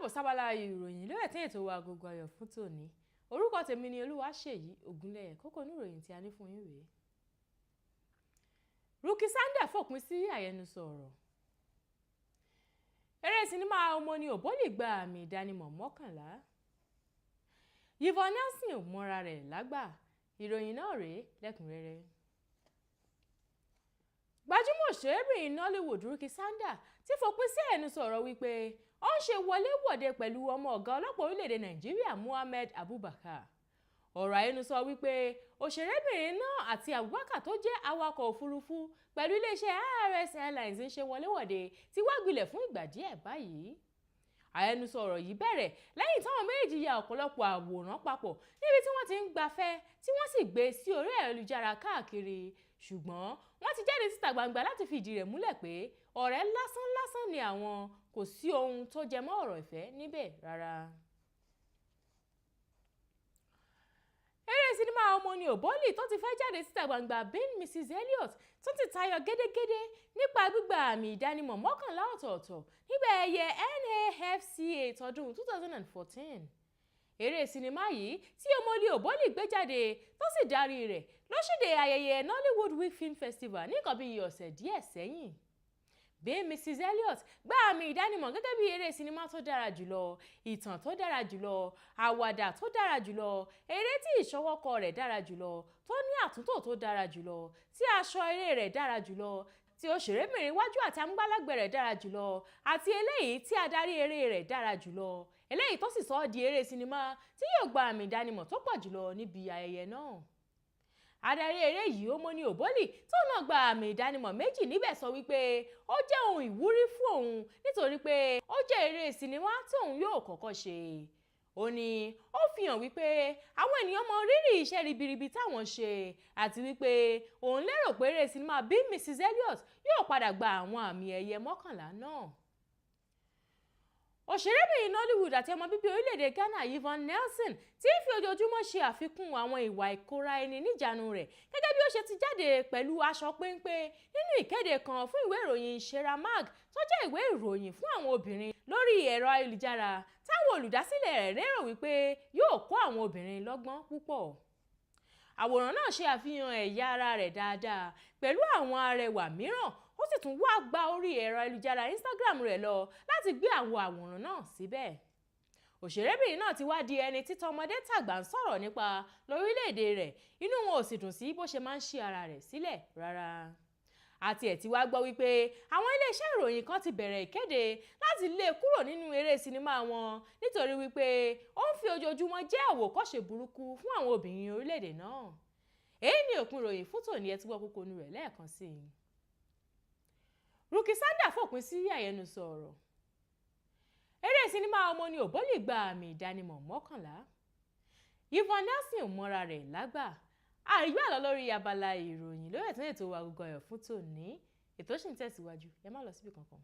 Káàbọ̀ sábàlá ìròyìn lórí ẹ̀tẹ́ ètò wa Agogo Ayọ̀ fún tòní. Orúkọ tèmi ni Olúwaṣèyí Ògúnlẹ̀yẹ. Kókó inú ìròyìn tí a ní fún yín rèé. Rukky Sanda fòpin sí àyẹnusọ ọ̀rọ̀. Eré sinimá Omoni Oboli gba àmì ìdánimọ̀ 11. Yvonne Nelson ò mọra rẹ̀ lágbà. Ìròyìn náà rèé lẹ́kùnrẹ́rẹ́. Gbajúmọ̀ òṣèrébìnrin Nollywood Rukky Sanda ti fòpin sí àhesọ ọ̀rọ̀ wípé ó ń ṣe wọléwọ̀de pẹ̀lú ọmọ ọ̀gá ọlọ́pàá orílẹ̀-èdè Nàìjíríà Muhammed Abubakar. Ọ̀rọ̀ àhesọ wípé òṣèrébìnrin náà àti Abubakar tó jẹ́ awakọ̀ òfurufú pẹ̀lú iléeṣẹ́ IRS Airlines ń ṣe wọléwọ̀de ti wá gbilẹ̀ fún ìgbà díẹ̀ báyìí. Àhesọ ọ̀rọ̀ yìí bẹ̀rẹ̀ lẹ́yìn táwọn méjèèjì ya ọ̀pọ̀lọpọ̀ àwòrán papọ̀ níbi tí wọ́n ti ń gbafẹ́ tí wọ́n sì gbé sí orí ayélujára káàkiri, ṣùgbọ́n wọ́n ti jáde síta gbangba láti fi ìdí rẹ̀ múlẹ̀ pé ọ̀rẹ́ lásán-lásán ni àwọn, kò sí ohun tó jẹ mọ́ ọ̀rọ̀ ìfẹ́ níbẹ̀ rárá. Eré sinimá Omoni Oboli tó ti fẹ́ jáde síta gbangba Being Mrs. Elliot tún ti tayọ gédégédé nípa gbígba àmì ìdánimọ̀ 11 ọ̀tọ̀ọ̀tọ̀ níbi ayẹyẹ NAFCA tọdún 2014. Eré sinimá yìí tí Omoni Oboli gbé jáde tó sì darí rẹ̀ ló ṣíde ayẹyẹ Nollywood Week Film Festival ní nǹkan bíi ọ̀sẹ̀ díẹ̀ sẹ́yìn. Being Mrs. Elliot gba àmì ìdánimọ̀ gẹ́gẹ́ bí eré sinimá tó dára jùlọ, ìtàn tó dára jùlọ, àwàdà tó dára jùlọ, eré tí ìṣọwọ́kọ rẹ̀ dára jùlọ, tó ní àtúntò tó dára jùlọ, tí aṣọ eré rẹ̀ dára jùlọ, tí òṣèrébìnrin iwájú àti amúgbálẹ́gbẹ̀ẹ́ rẹ̀ dára jùlọ, àti eléyìí tí adarí eré rẹ̀ dára jùlọ, eléyìí tó sì sọ ọ́ di eré sinimá tí yóò gba àmì ìdánimọ̀ tó pọ̀ jùlọ níbi ayẹyẹ náà. Adarí eré yìí Omoni Oboli tó náà gba àmì ìdánimọ̀ 2 níbẹ̀ sọ wípé ó jẹ́ ohun ìwúrí fún òun nítorí pé ó jẹ́ eré sinimá tí òun yóò kọ́kọ́ ṣe. Ó ní ó fi hàn wípé àwọn ènìyàn mọ rírì iṣẹ́ ribiribi táwọn ṣe àti wípé òun lérò pé eré sinimá Being Mrs. Elliot yóò padà gba àwọn àmì ẹ̀yẹ 11 náà. Òṣèrébìnrin Nollywood àti ọmọ bíbí orílẹ̀-èdè Ghana Yvonne Nelson ti ń fi ojoojúmọ́ ṣe àfikún àwọn ìwà ìkóra ẹni níjàánu rẹ̀ gẹ́gẹ́ bí ó ṣe ti jáde pẹ̀lú aṣọ péńpé nínú ìkéde kan fún ìwé ìròyìn Shera Mag tó jẹ́ ìwé ìròyìn fún àwọn obìnrin lórí ẹ̀rọ ayélujára táwọn olùdásílẹ̀ rẹ̀ lérò wípé yóò kọ́ àwọn obìnrin lọ́gbọ́n púpọ̀. Àwòrán náà ṣe àfihàn ẹ̀yà ara rẹ̀ dáadáa pẹ̀lú àwọn arẹwà mìíràn, ó sì tún wá gba orí ẹ̀rọ ayélujára Instagram rẹ̀ lọ láti gbé àwọn àwòrán náà síbẹ̀. Òṣèrébìnrin náà ti wá di ẹni tí tọmọdé tàgbà ń sọ̀rọ̀ nípa lórílẹ̀-èdè rẹ̀, inú wọn ò sì dùn sí bó ṣe máa ń ṣí ara rẹ̀ sílẹ̀ rárá. Àti ẹ̀ tí wá gbọ́ wípé àwọn iléeṣẹ́ ìròyìn kan ti bẹ̀rẹ̀ ìkéde láti lé e kúrò nínú eré sinimá wọn nítorí wípé ó ń fi ojoojúmọ́ jẹ́ àwòkọ́ṣe burúkú fún àwọn obìnrin orílẹ̀-èdè náà. Èyí ni òpin ìròyìn fún tòní, ẹ tún gbọ́ kókó inú rẹ̀ lẹ́ẹ̀kan sí i. Rukky Sanda fòpin sí àhesọ ọ̀rọ̀. Eré sinimá Omoni Oboli gba àmì ìdánimọ̀ 11. Yvonne Nelson ò mọra rẹ̀ lágbà. Àríyá lọ lórí abala ìròyìn lórí ètò Agogo Ayọ̀ fún tòní. Ètò sì ń tẹ̀síwájú, ẹ má lọ síbi kankan.